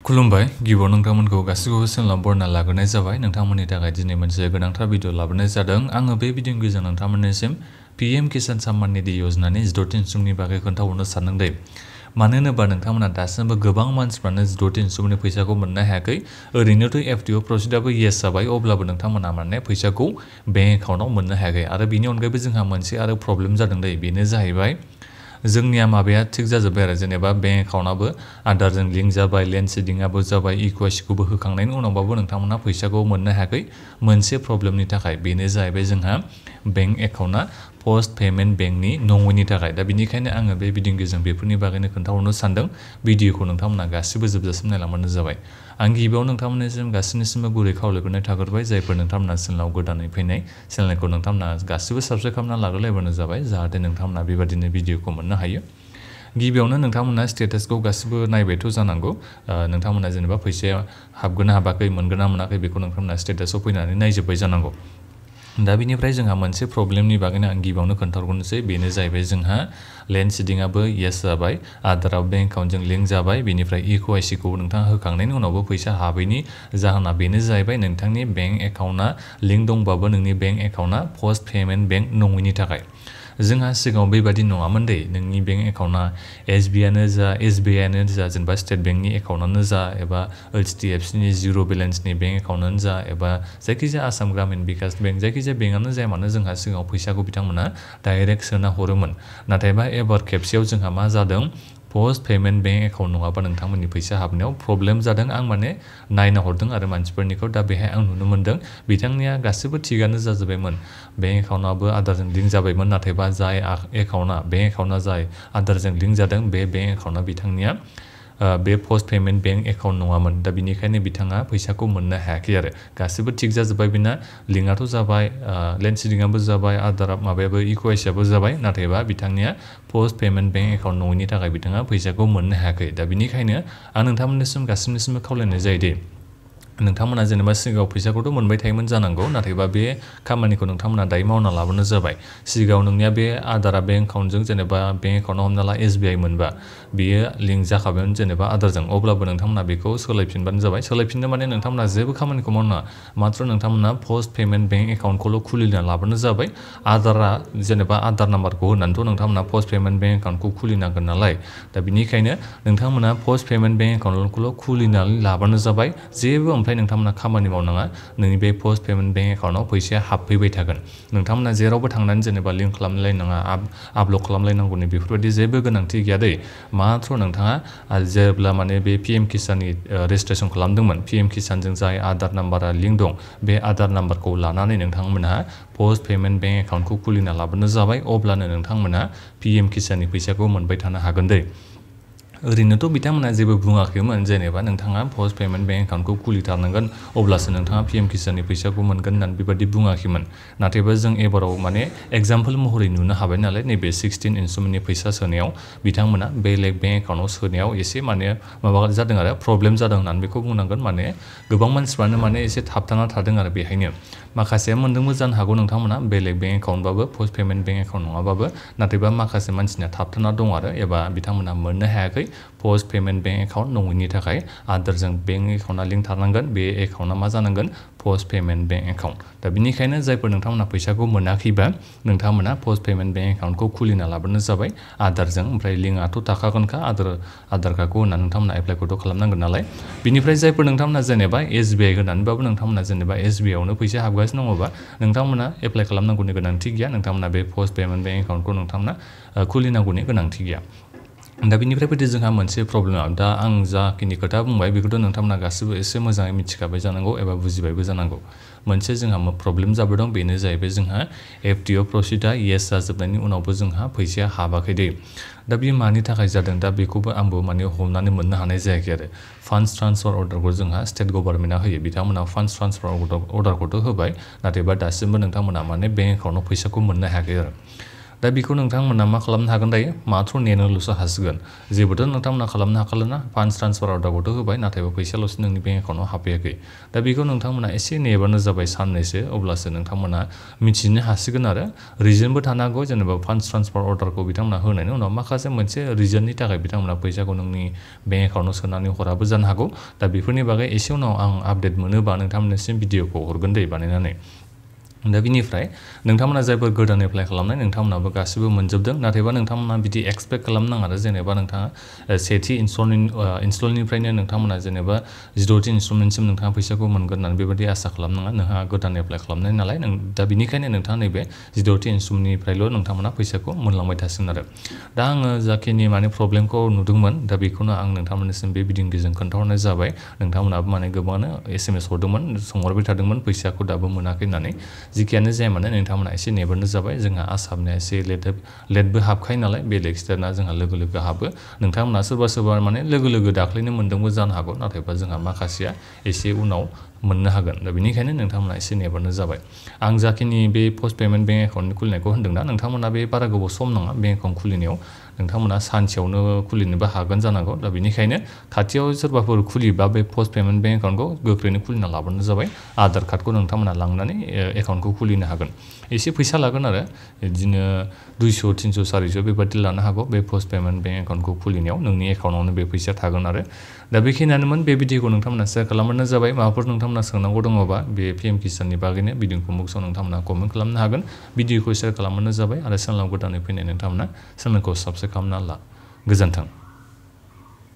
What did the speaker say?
खुलुमबाय गिबियाव नोंथांमोनखौ गासिबो चेनेलाव बरना लाग्रोनाय जाबाय नोंथांमोननि थाखाय दिनै मोनसे गोनांथार भिडिअ लाबोनाय जादों आङो बे भिडिअनि गेजेरजों नोंथांमोननिसिम पीएम किसान सम्मान निधि योजनानि 16 सुबुंनि बागै खोन्थाहरनो सानदों दे मानो होनोबा नोंथांमोना दासिमबो गोबां मानसिफ्रानो 16 सुबुंनि फैसाखौ मोननो हायाखै ओरैनोथ' एफडिअ प्रसिडाबो येस जाबाय अब्लाबो नोंथांमोना माने फैसाखौ बेंक एकाउन्टाव मोननो हायाखै आरो बिनि अनगायैबो जोंहा मोनसे आरो प्रब्लेम जादों दे बेनो जाहैबाय जोंनिया माबाया थिग जाजोब्बाय आरो जेनेबा बेंक एकाउन्टआबो आधारजों लिंक जाबाय लेन्ड सेडिंआबो जाबाय इक्वेसिखौबो होखांनायनि उनावबाबो नोंथांमोना फैसाखौ मोननो हायाखै मोनसे प्रब्लेमनि थाखाय बेनो जाहैबाय जोंहा बेंक एकाउन्टआ पस्ट पेमेन्ट बेंकनि नङैनि थाखाय दा बिनिखायनो आङो बे भिडिअनि गेजेरजों बेफोरनि बागैनो खोन्थाहरनो सानदों भिडिअखौ नोंथांमोना गासिबो जोबजासिम नायलांबानो जाबाय आं गिबियाव नोंथांमोननिसिम गासिनिसिमबो गुरै खावलायग्रोनाय थाग्रोबाय जायफोर नोंथांमोना चेनेलाव गोदानै फैनाय चेनेलखौ नोंथांमोना गासिबो साबस्क्राइब खालामना लाग्रोलायबानो जाबाय जाहाथे नोंथांमोना बेबादिनो भिडिअखौ मोननो हायो गिबियावनो नोंथांमोना स्टेटासखौ गासिबो नायबायथ' जानांगौ नोंथांमोना जेनेबा फैसाया हाबगोन हाबाखै मोनगोन ना मोनाखै बेखौ नोंथांमोना स्टेटासआव फैनानै नायजोब्बाय जानांगौ दा बिनिफ्राय जोंहा मोनसे प्रब्लेमनि बागैनो आं गिबियावनो खोन्थाहरनोसै बेनो जाहैबाय जोंहा लेन्ड सेडिंआबो येस जाबाय आधाराव बेंक एकाउन्टजों लिंक जाबाय बेनिफ्राय इक्वेसिखौ नोंथाङा होखांनायनि उनावबो फैसा हाबैनि जाहोना बेनो जाहैबाय नोंथांनि बेंक एकाउन्टआ लिंक दंबाबो नोंनि बेंक एकाउन्टआ पस्ट पेमेन्ट बेंक नङैनि थाखाय जोंहा सिगाङाव बेबादि नङामोन दे नोंनि बेंक एकाउन्टआ एसबिआइआनो जा एसबिआइआनो जा जेनेबा स्टेट बेंकनि एकाउन्टआनो जा एबा एचडिएफसिनि जिर' बेलेन्सनि बेंक एकाउन्टआनो जा एबा जायखिजाया आसाम ग्रामीण बिकास बेंक जायखिजाया बेंकआनो जाया मानो जोंहा सिगाङाव फैसाखौ बिथांमोना डाइरेक्ट सोना हरोमोन नाथायबा एबार खेबसेयाव जोंहा मा जादों पस्ट पेमेन्ट बेंक एकाउन्ट नङाबा नोंथांमोननि फैसा हाबनायाव प्रब्लेम जादों आं माने नायना हरदों आरो मानसिफोरनिखौ दा बेहाय आं नुनो मोन्दों बिथांनिया गासिबो थिगानो जाजोब्बायमोन बेंक एकाउन्टआबो आधारजों लिंक जाबायमोन नाथायबा जाय एकाउन्टआ बेंक एकाउन्टआ जाय आधारजों लिंक जादों बे बेंक एकाउन्टआ बिथांनिया बे पस्ट पेमेन्ट बेंक एकाउन्ट नङामोन दा बिनिखायनो बिथाङा फैसाखौ मोननो हायाखै आरो गासिबो थिग जाजोब्बाय बिना लिंकआथ' जाबाय लेन्ड सेडिंआबो जाबाय आधार माबायाबो इक्वेसिआबो जाबाय नाथायबा बिथांनिया पस्ट पेमेन्ट बेंक एकाउन्ट नङैनि थाखाय बिथाङा फैसाखौ मोननो हायाखै दा बिनिखायनो आं नोंथांमोननिसिम गासिनिसिमबो खावलायनाय जायो दे नोंथांमोना जेनेबा सिगाङाव फैसाखौथ' मोनबाय थायोमोन जानांगौ नाथायबा बे खामानिखौ नोंथांमोना दायो मावना लाबानो जाबाय सिगाङाव नोंनिया बे आधारा बेंक एकाउन्टजों जेनेबा बेंक एकाउन्टआव हमना ला एसबिआइ मोनबा बेयो लिंक जाखाबायमोन जेनेबा आधारजों अब्लाबो नोंथांमोना बेखौ सोलायफिनबानो जाबाय सोलायफिननो माने नोंथांमोना जेबो खामानिखौ मावनाङा मात्र नोंथांमोना पस्ट पेमेन्ट बेंक एकाउन्टखौल' खुलिना लाबानो जाबाय आधारा जेनेबा आधार नाम्बारखौ होनानैथ' नोंथांमोना पस्ट पेमेन्ट बेंक एकाउन्टखौ खुलिनांगोन नालाय दा बिनिखायनो नोंथांमोना पस्ट पेमेन्ट बेंक एकाउन्टखौल' खुलिनानै लाबानो जाबाय जेबो ओमफ्राय नोंथांमोना खामानि मावनाङा नोंनि बे पस्ट पेमेन्ट बेंक एकाउन्टआव फैसाया हाबफैबाय थागोन नोंथांमोना जेरावबो थांनानै जेनेबा लिंक खालामलायनाङा आपल'ड खालामलायनांगौनि बेफोरबायदि जेबो गोनांथि गैया दै मात्र नोंथाङा जेब्ला माने बे पिएम किसाननि रेजिस्ट्रेसन खालामदोंमोन पिएम किसानजों जाय आधार नाम्बारा लिंक दं बे आधार नाम्बारखौ लानानै नोंथांमोनहा पस्ट पेमेन्ट बेंक एकाउन्टखौ खुलिना लाबोनो जाबाय अब्लानो नोंथांमोना पिएम किसाननि फैसाखौ मोनबाय थानो हागोन दै ओरैनोथ' बिथांमोना जेबो बुङाखैमोन जेनेबा नोंथाङा पस्ट पेमेन्ट बेंक एकाउन्टखौ खुलिथारनांगोन अब्लासो नोंथाङा पिएम किसाननि फैसाखौ मोनगोन होननानै बेबायदि बुङाखैमोन नाथायबा जों एबाराव माने एगजाम्पोल महरै नुनो हाबाय नालाय नैबे 16 इन्स्ट्रुमेन्टनि फैसा सोनायाव बिथांमोना बेलेग बेंक एकाउन्टआव सोनायाव एसे माने माबा जादों आरो प्रब्लेम जादों होननानै बेखौ बुंनांगोन माने गोबां मानसिफ्रानो माने एसे थाबथाना थादों आरो बेहायनो माखासेया मोनदोंबो जानो हागौ नोंथांमोना बेलेग बेंक एकाउन्टबाबो पस्ट पेमेन्ट बेंक एकाउन्ट नङाबाबो नाथायबा माखासे मानसिना थाबथाना दं आरो एबा बिथांमोना मोननो हायाखै पस्ट पेमेन्ट बेंक एकाउन्ट नङैनि थाखाय आधारजों बेंक एकाउन्टआ लिंक थानांगोन बे एकाउन्टआ मा जानांगोन पस्ट पेमेन्ट बेंक एकाउन्ट दा बिनिखायनो जायफोर नोंथांमोना फैसाखौ मोनाखैबा नोंथांमोना पस्ट पेमेन्ट बेंक एकाउन्टखौ खुलिना लाबानो जाबाय आधारजों ओमफ्राय लिंकआथ' थाखागोनखा आधार कार्डखौ होनानै नोंथांमोना एप्लाइखौथ' खालामनांगोन नालाय बिनिफ्राय जायफोर नोंथांमोना जेनेबा एसबिआइ होनानैबाबो नोंथांमोना जेनेबा एसबिआइआवनो फैसा हाबगासिनो दङबा नोंथांमोना एप्लाइ खालामनांगौनि गोनांथि गैया नोंथांमोना बे पस्ट पेमेन्ट बेंक एकाउन्टखौ नोंथांमोना खुलिनांगौनि गोनांथि गैया दा बिनिफ्राय फैदो जोंहा मोनसे प्रब्लेम दा आं जाखिनि खोथा बुंबाय बेखौथ' नोंथांमोना गासिबो एसे मोजाङै मिथिखाबाय जानांगौ एबा बुजिबायबो जानांगौ मोनसे जोंहा प्रब्लेम जाबाय दं बेनो जाहैबाय जोंहा एफडिअ प्रसिडा येस जाजोबनायनि उनावबो जोंहा फैसाया हाबाखै दे दा बे मानि थाखाय जादों दा बेखौबो आंबो माने हमनानै मोननो हानाय जायाखै आरो फान्ड्स ट्रान्सफार अर्डारखौ जोंहा स्टेट गभर्नमेन्टआ होयो बिथांमोना फान्ड्स ट्रान्सफार अर्डारखौथ' होबाय नाथायबा दासिमबो नोंथांमोना माने बेंक एकाउन्टआव फैसाखौ मोननो हायाखै आरो दा बेखौ नोंथांमोना मा खालामनो हागोन दायो माथ्र नेनोल'सो हासिगोन जेबोथ' नोंथांमोना खालामनो हाखाला फान्ड ट्रान्सफार अर्डारखौथ' होबाय नाथायबा फैसाल'सो नोंनि बेंक एकाउन्टाव हाबफैयाखै दा बेखौ नोंथांमोना एसे नेबानो जाबाय साननैसो अब्लासो नोंथांमोना मिथिनो हासिगोन आरो रिजनबो थानो हागौ जेनेबा फान्ड ट्रान्सफार अर्डारखौ बिथांमोना होनायनि उनाव माखासे मोनसे रिजननि थाखाय बिथांमोना फैसाखौ नोंनि बेंक एकाउन्टाव सोनानै हराबो जानो हागौ दा बेफोरनि बागै एसे उनाव आं आपडेट मोनोबा नोंथांमोननिसिम भिडिअखौ हरगोन दे बानायनानै दा बिनिफ्राय नोंथांमोना जायफोर गोदान एप्लाइ खालामनाय नोंथांमोनाबो गासिबो मोनजोबदों नाथायबा नोंथांमोना बिदि एक्सपेक्ट खालामनाङा आरो जेनेबा नोंथाङा सेथि इनस्टलनिफ्रायनो नोंथांमोना जेनेबा 16थि इनस्टलमेन्टसिम नोंथाङा फैसाखौ मोनगोन होननानै बेबायदि आसा खालामनाङा नोंहा गोदान एप्लाइ खालामनाय नालाय दा बिनिखायनो नोंथाङा नैबे 16थि इनस्टलमेन्टनिफ्रायल' नोंथांमोना फैसाखौ मोनलांबाय थासिगोन आरो दा आङो जाखिनि माने प्रब्लेमखौ नुदोंमोन दा बेखौनो आं नोंथांमोननिसिम बे भिडिअ'नि खोन्थाहरनाय जाबाय नोंथांमोनाबो माने गोबाङानो SMS हरदोंमोन सोंहरबाय थादोंमोन फैसाखौ दाबो मोनाखै होननानै जिखियानो जाया मानो नोंथांमोना एसे नेबानो जाबाय जोंहा आसामनिया एसे लेटबो हाबखायो नालाय बेलेग स्टेटना जोंहा लोगो लोगो हाबो नोंथांमोना सोरबा माने लोगो दाख्लैनो मोनदोंबो जानो हागौ नाथायबा जोंहा माखासेया एसे उनाव मोननो हागोन दा बेनिखायनो नोंथांमोना एसे नेबानो जाबाय आं जाखिनि बे पस्ट पेमेन्ट बेंक एकाउन्ट खुलिनायखौ होन्दोंना नोंथांमोना बे बारा गोबाव सम नङा बेंक एकाउन्ट खुलिनायाव नोंथांमोना सानसेयावनो खुलिनोबो हागोन जानांगौ दा बेनिखायनो खाथियाव सोरबाफोर खुलिबा बे पस्ट पेमेन्ट बेंक एकाउन्टखौ गोख्रैनो खुलिना लाबानो जाबाय आधार कार्डखौ नोंथांमोना लांनानै एकाउन्टखौ खुलिनो हागोन एसे फैसा लागोन आरो बिदिनो 200 300 400 बेबादि लानो हागौ बे पस्ट पेमेन्ट बेंक एकाउन्टखौ खुलिनायाव नोंनि एकाउन्टावनो बे फैसा थागोन आरो दा बेखिनियानोमोन बे भिडिअखौ नोंथांमोना शेयार खालामबानो जाबाय माबाफोर नोंथांमोना सोंनांगौ दङबा बे PM किसाननि बागैनो भिडिअखौ बक्सआव नोंथांमोना कमेन्ट खालामनो हागोन भिडिअखौ शेयार खालामबानो जाबाय आरो चेनेलाव गोदानै फैनाय नोंथांमोना चेनेलखौ साबस्क्राइब खालामना ला गोजोन्थों